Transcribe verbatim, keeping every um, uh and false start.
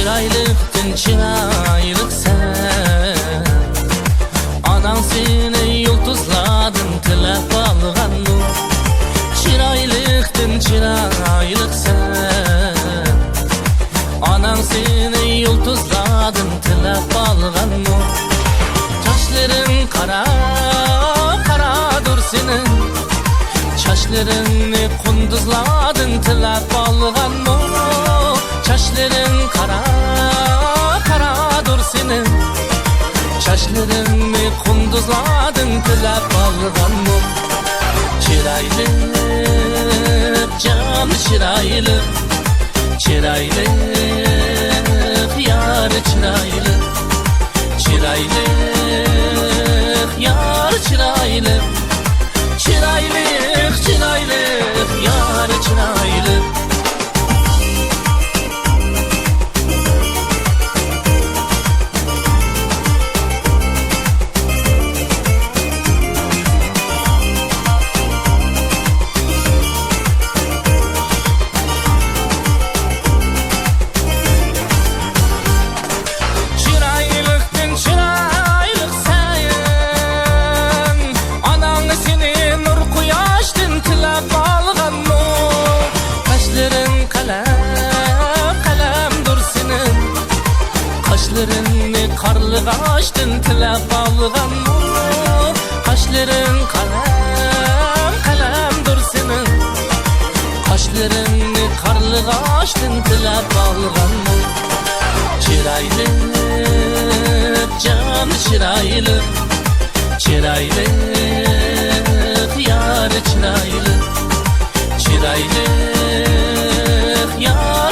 چىرايلىقتىن چىرايلىق سەن، ئاناڭ سېنى يۇلتۇزلاردىن تىلەپ ئالغانمۇ؟ چىرايلىقتىن چىرايلىق سەن، ئاناڭ سېنى يۇلتۇزلاردىن تىلەپ ئالغانمۇ؟ چاچلىرىڭ قارا، قارادۇر سېنىڭ، چاچلىرىڭنى قۇندۇزلاردىن تىلەپ ئالغانمۇ؟ چاچلىرىڭ قارا، قارادۇر سېنىڭ، چاچلىرىڭنى قۇندۇزلاردىن تىلەپ ئالغانمۇ؟ چىرايلىق، جان چىرايلىق، چىرايلىق، يار چىرايلىق، چىرايلىق، يار چىرايلىق، چىرايلىق، چىرايلىق، يار چىرايلىق. چىرايلىقتىن چىرايلىق سەن، ئاناڭ سېنى نۇر قۇياشتىن تىلەپ ئالغانمۇ؟ قاشلىرىڭ قەلەم، قەلەمدۇر سېنىڭ، قاشلىرىڭنى قارلىغاچتىن تىلەپ ئالغانمۇ؟ قاشلىرىڭ قەلەم، قەلەمدۇر سېنىڭ، قاشلىرىڭنى قارلىغاچتىن تىلەپ ئالغانمۇ؟ چىرايلىق، جان چىرايلىق، چىرايلىق، يار چىرايلىق، چىرايلىق، يار